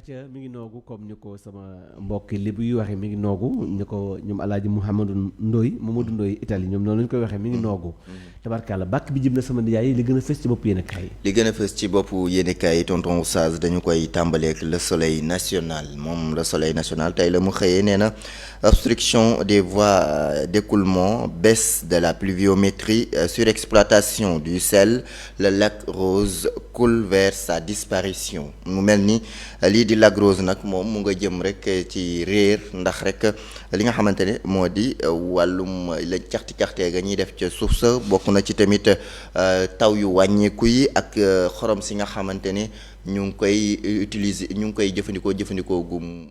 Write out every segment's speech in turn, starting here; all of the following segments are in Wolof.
acca mi ngi noogu comme ni ko sama mbokki li buy waxee mi ngi noogu ñu ko ñoom alaaji Mouhamadou Ndoye Italie ñoom noonu lañu koy waxee mi ngi noogu tabarkàlla bàkk bi jib na sama nijaay yi li gën a fës ci bopp yéen kaay li gën a fës ci boppu yéenekaay yi tonton Oustaz dañu koy tàmbaleek le soleil national moom le soleil national tey la mu xëyee nee na obstruction des voies d'écoulement, baisse de la pluviométrie, surexploitation du sel, le lac Rose coule vers sa disparition mu mel ni lii di lac Rose nag moom mu nga jëm rek ci réer ndax rek li nga xamante ne moo di wàllum la caxti-caxtee ga ñuy def ca suuf sa bokk na ci tamit taw yu wàññeeku yi ak xorom si nga xamante ne ñu ngi koy utiliser ñu ngi koy jëfandikoo gum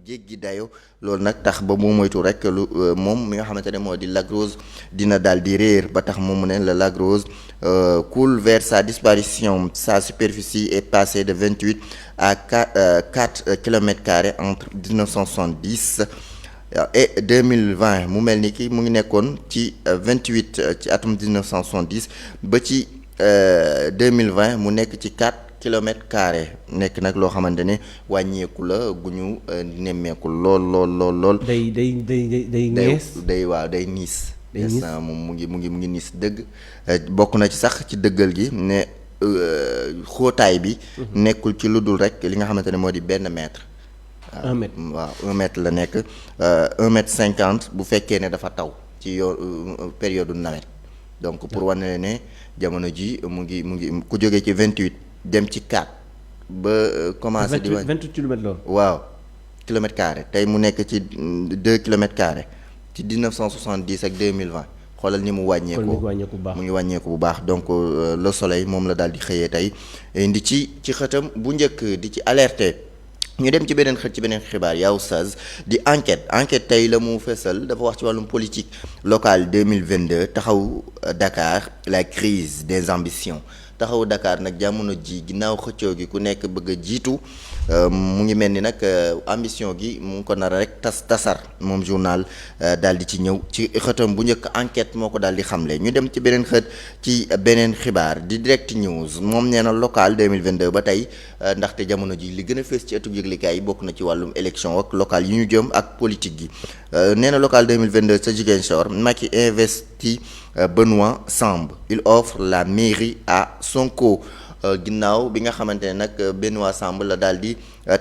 jéggi dayo loolu nag tax ba mu moytu rek lu moom mi nga xamante ne moo di lac Rose dina daal di réer ba tax moom mu ne la lac Rose coule vers sa disparition. Sa superficie est passée de 28 à 4 kilomètres carrés entre 1970 et 2020 mu mel ni ki mu ngi nekkoon ci 28 ci atum 1970 ba ci 2020 mu nekk ci 4 kilomètres carrés nekk nag loo xamante ne wàññeeku la gu ñu nemmeeku lool. day ñees day waaw day niis. instant moom mu ngi niis dëgg bokk na ci sax ci dëggal gi ne xóotaay bi. nekkul ci lu dul rek li nga xamante ne moo di benn mètre. 1 mètre waaw 1 mètre la nekk 1 mètre 50 bu fekkee ne dafa taw ci période nawet donc pour wane ne jamono ji mu ngi ku jógee ci 28 dem ci 4 ba commencé di 28 kilomètres loolu waaw kilomètres carrés tey mu nekk ci 2 kilomètres carrés ci 1970 ak 2020 xoolal ni mu wàññeekoo mu ngi wàññeeku bu baax donc le soleil moom la daal di xëyee tey indi ci xëtam bu njëkk di ci alerter. ñu dem ci beneen xibaar yaa Oustaz di enquête tey la mu fesal dafa wax ci wàllum politique locale 2022 taxaw Dakar la crise des ambitions taxaw Dakar nag jamono ji ginnaaw xëccoo gi ku nekk bëgg a jiitu mu ngi mel ni nag ambition gi mu ngi ko nar rek tasar moom journal daal di ci ñëw ci xëtam bu njëkk enquête moo ko daal di xamle ñu dem ci beneen xët ci beneen xibaar di direct news moom nee na local 2022 ba tey ndaxte jamono ji li gën a fees ci ëttub yëglikaay yi bokk na ci wàllum élection ak local yi ñu jëm ak politique gi nee na local 2022 sa Ziguinchor Macky investi Benoît Samb il offre la mairie à Sonko ginnaaw bi nga xamante ne nag Benoît Samb la daal di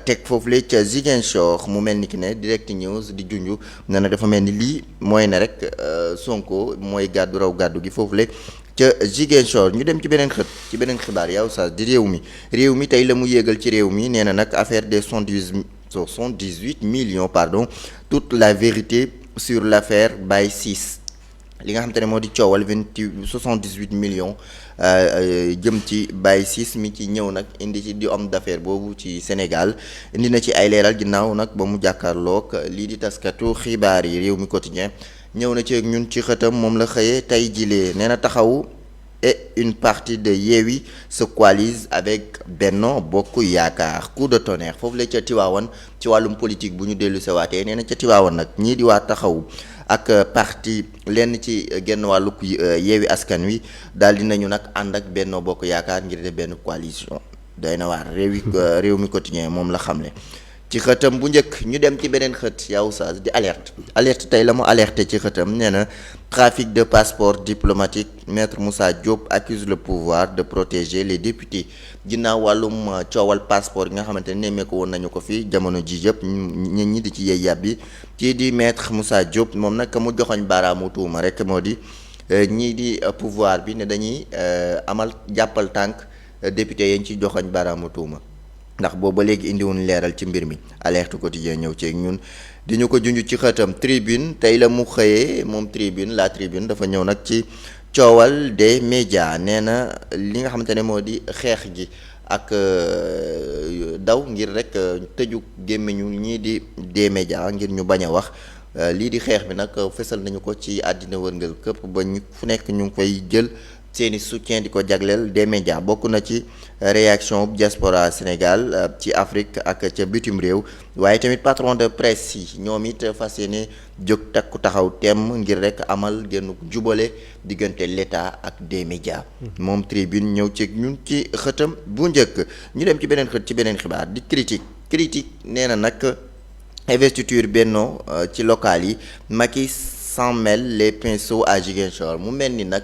teg foofule ca Ziguinchor mu mel ni ki ne direct news di junj ne na dafa mel ni lii mooy ne rek Sonko mooy gàddu raw gàddu gi foofule ca Ziguinchor ñu dem ci beneen xibaar yow sax di réew mi tey la mu yéegal ci réew mi nee na nag affaire des 78 millions toute la vérité sur l'affaire Baye Ciss li nga xamante ne moo di coowal 78 millions jëm ci Baye Ciss mi ci ñëw nag indi ci di homme d'affaires boobu ci Sénégal indi na ci ay leeral ginnaaw nag ba mu jàkkaarloog lii di taskatu xibaar yi réew mi quotidien ñëw na ci ak ñun ci xëtam moom la xëyee tey jilee nee na taxawu et une partie de Yewwi se coalise avec Benno Bokk Yaakaar coup de tonnerre foofu la ca Tiwaawan ci wàllum politique bu ñu dellu sewaatee nee na ca Tiwaawan nag ñii di waa taxawu ak parti lenn ci genn wàllu Yewwi Askan Wi daal dinañu nag ànd ak Benno Bokk Yaakaar ngir def benn coalition doy na waar réew mi quotidien moom la xamle ci xëtam bu njëkk ñu dem ci beneen xët yaa Oustaz di alerte tey la mu alerté ci xëtam nee na trafic de passeport diplomatique maître Moussa Diop accuse le pouvoir de protéger les députés ginnaaw wàllum coowal passeport yi nga xamante ne nemmeeku woon nañu ko fi jamono ji yëpp ñi di ci yey yàbbi kii di maître Moussa Diop moom nag mu joxoñ baaraamu tuuma rek moo di ñii di pouvoir bi ne dañuy amal jàppal tànk député yañ ci joxoñ baaraamu tuuma ndax booba léegi indiwuñ leeral ci mbir mi alerte quotidien ñëw ci ñun di ñu ko junj ci xëtam tribune tey la mu xëyee moom la tribune dafa ñëw nag ci coowal des médias nee na li nga xamante ne moo di xeex gi ak daw ngir rek tëju gémmiñu ñii di des médias ngir ñu bañ a wax lii di xeex bi nag fesal nañu ko ci àddina wërngal këpp ba ñu fu nekk ñu ngi koy jël seeni soutien di ko jagleel des médias bokk na ci réaction diaspora Sénégal ci Afrique ak ca bitim réew waaye tamit patron de presse yi ñoom it fas yéene jóg takku taxaw temm ngir rek amal genn jubale diggante l'État ak des médias moom tribune ñëw ci ñun ci xëtam bu njëkk ñu dem ci beneen xët ci beneen xibaar di critique critique nee na nag investiture Benno ci local yi Macky s'en mêle les pinceaux à Ziguinchor mu mel ni nag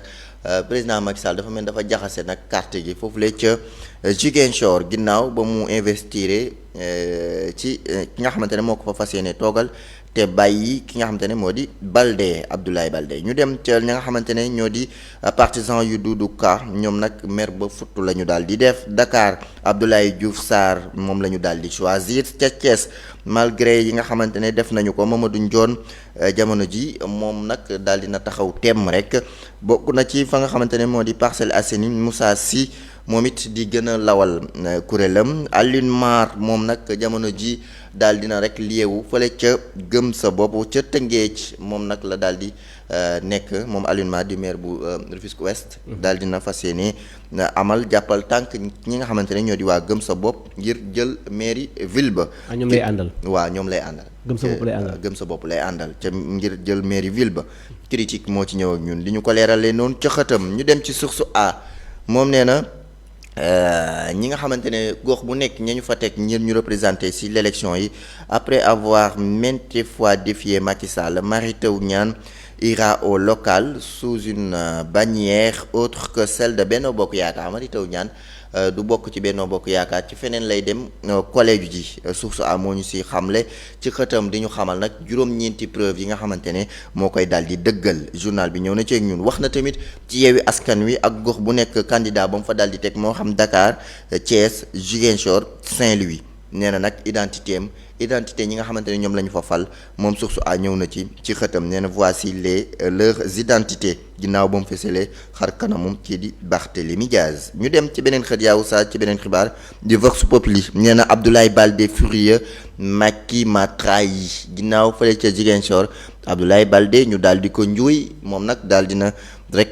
président Macky Sall dafa mel dafa jaxase nag carte gi foofu la ca Ziguinchor ginnaaw ba mu investir ci ki nga xamante ne moo ko fa fas yéene toogal te bàyyi ki nga xamante ne moo di Baldé Abdoulaye Baldé ñu dem ca ña nga xamante ne ñoo di partisan yu Doudou Ka ñoom nag mer ba futtu la ñu daal di def Dakar Abdoulaye Diouf Sarr moom la ñu daal di choisir ca Thiès malgré yi nga xamante ne def nañu ko Mamadou Ndione jamono ji moom nag daal di na taxaw temm rek bokk na ci fa nga xamante ne moo di Parcelles Assainies Moussa Sy moom it di gën a lawal kuréelam Alioune Mar moom nag jamono ji daal dina rek liewu fële ca gëm sa bopp ca Tëngéej moom nag la daal di nekk moom Alioune Mar di maire bu Rufisque Ouest daal dina fas yéene amal jàppal tànk ñi nga xamante ne ñoo di waa gëm sa bopp ngir jël mairie ville ba. ñoom lay àndal. waaw ñoom lay àndal. gëm sa bopp lay àndal gëm sa bopp lay àndal ca ngir jël mairie ville ba critique moo ci ñëw ak ñun li ñu ko leeralee noonu ca xëtam ñu dem ci Source A moom nee na. ñi nga xamante ne gox bu nekk ña ñu fa teg ngir ñu représenté ci l'élection yi après avoir maintes fois défié Macky Sall Mary Teuw Niane ira au local sous une bannière autre que celle de Benno Bokk Yaakaar Mary Teuw Niane du bokk ci Benno Bokk Yaakaar ci feneen lay dem collège ji Source A moo ñu ci xamle ci xëtam di ñu xamal nag juróom-ñeenti preuve yi nga xamante ne moo koy daal di dëggal journal bi ñëw na ci ak ñun wax na tamit ci Yewwi Askan Wi ak gox bu nekk candidat ba mu fa daal di teg moo xam Dakar Thiès Ziguinchor Saint-Louis nee na nag identité ñi nga xamante ne ñoom la ñu fa fal moom Source A ñëw na ci xëtam nee na voici leurs identités ginnaaw ba mu fësalee xar kanamum kii di Barthélémy Diaz ñu dem ci beneen xët yaawu saa ci beneen xibaar di Vox Populi nee na Abdoulaye Baldé furieux Macky m'a trahi ginnaaw fële ca Ziguinchor Abdoulaye Baldé ñu daal di ko njuuy moom nag daal dina rek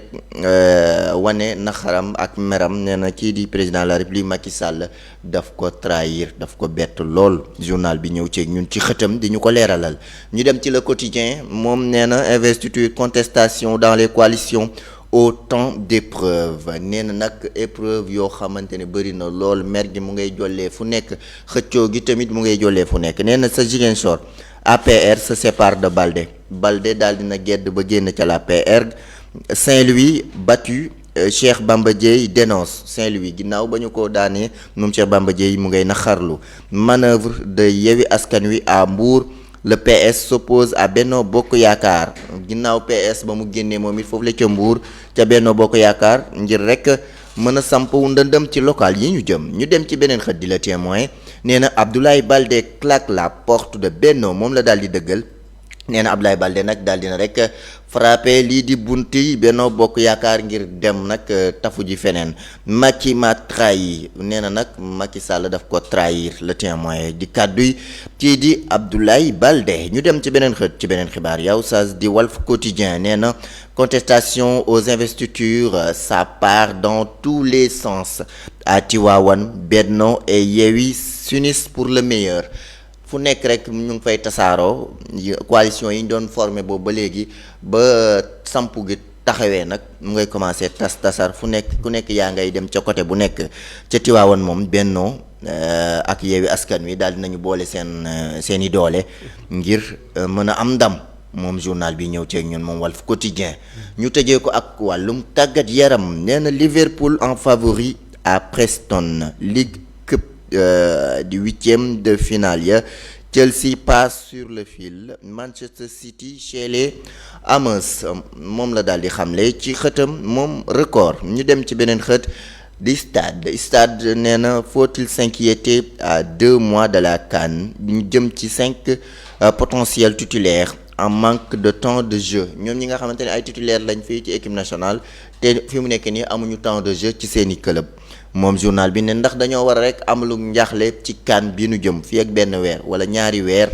wane naxaram ak meram nee na kii di président de la République Macky Sall daf ko trahir daf ko bett lool journal bi ñëw ci ñun ci xëtam di ñu ko leeralal ñu dem ci Le Quotidien moom nee na investiture contestation dans les coalitions autant d'épreuves nee na nag épreuve yoo xamante ne bëri na lool mer gi mu ngay jollee fu nekk xëccoo gi tamit mu ngay jollee fu nekk nee na sa Ziguinchor APR se sépare de Baldé daal dina gedd ba génn ca la APR Saint-Louis battu Cheikh Bamba Dièye dénonce Saint-Louis ginnaaw ba ñu ko daanee moom Cheikh Bamba Dièye mu ngay naxarlu manœuvre de Yewwi Askan Wi à Mbour le PS s'oppose à Benno Bokk Yaakaar ginnaaw PS ba mu génnee moom it foofu la ca Mbour ca Benno Bokk Yaakaar ngir rek mën a samp ndëndëm ci local yi ñu jëm ñu dem ci beneen xët di la Témoin nee na Abdoulaye Baldé claque la porte de Benno moom la daal di dëggal nee na Abdoulaye Baldé nag daal dina rek frappé lii di bunti Benno Bokk Yaakaar ngir dem nag tafu ji feneen Macky m'a trahi nee na nag Macky Sall daf ko trahir Le Témoin di kàdduy kii di Abdoulaye Baldé ñu dem ci beneen xët ci beneen xibaar yow sa di Walf Quotidien nee na contestation aux investitures ça part dans tous les sens à Tivaouane Benno et Yewwi s'unissent pour le meilleur fu nekk rek ñu ngi fay tasaaroo coalition yi ñu doon formé boobu ba léegi ba samp gi taxawee nag mu ngay commencé tasar fu nekk ku nekk yaa ngay dem ca côté bu nekk ca Tivaouane moom Benno ak Yewwi Askan Wi daal dinañu boole seeni doole ngir mën a am ndam moom journal bi ñëw ceeg ñun moom Walf Quotidien ñu tëjee ko ak wàllum tàggat yaram nee na Liverpool en favori à Preston Ligue du huitième de finale ya Chelsea passe sur le fil Manchester City chez les Hammers moom la daal di xamle ci xëtam moom record ñu dem ci beneen xët di stade nee na faut-il s'inquiéter à 2 mois de la CAN ñu jëm ci 5 potentiels titulaires en manque de temps de jeu ñoom ñi nga xamante ne ay titulaires lañ fii ci équipe nationale te fi mu nekk nii amuñu temps de jeu ci seeni club moom journal bi ne ndax dañoo war a rek amalu njaaxle ci CAN bi nu jëm fii ak benn weer wala ñaari weer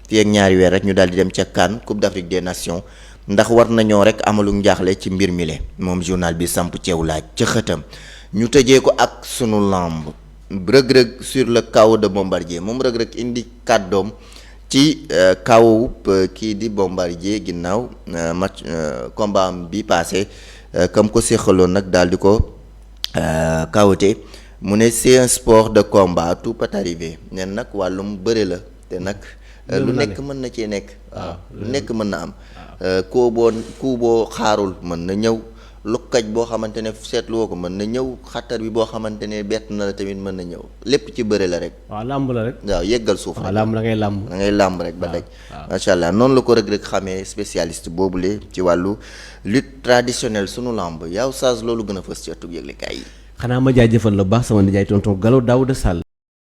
fii ak ñaari weer rek ñu daal di dem ca CAN Coupe d'Afrique des Nations ndax war nañoo rek amalu njaaxle ci mbir mi le moom journal bi samp ceew laaj ca xëtam ñu tëjee ko ak sunu lamb Reug-Reug sur le chaos de Bombardier moom Reug-Reug indi kàddoom ci kaw kii di Bombardier ginnaaw match combat bi passé comme ko séqaloon nag daal di ko kawte mu ne c'est un sport de combat tout peut arriver neen nag wàllum bëre la te nag lu nekk mën na cee nekk waaw lu nekk mën na am ku boo xaarul mën na ñëw lukkaj boo xamante ne seetlu woo ko mën na ñëw xattar bi boo xamante ne bett na la tamit mën na ñëw lépp ci bëre la rek waaw làmb la rek waaw yeggal suuf waaw làmb da ngay làmb rek ba daj macha allah noonu la ko Reug Reug xamee spécialiste boobule ci wàllu lutte traditionnelle sunu làmb yow Oustaz loolu gën a fës ci ëttub yëglekaay yi xanaa ma jaajëfal la baax sama nijaay tonton Gallo Daouda Sall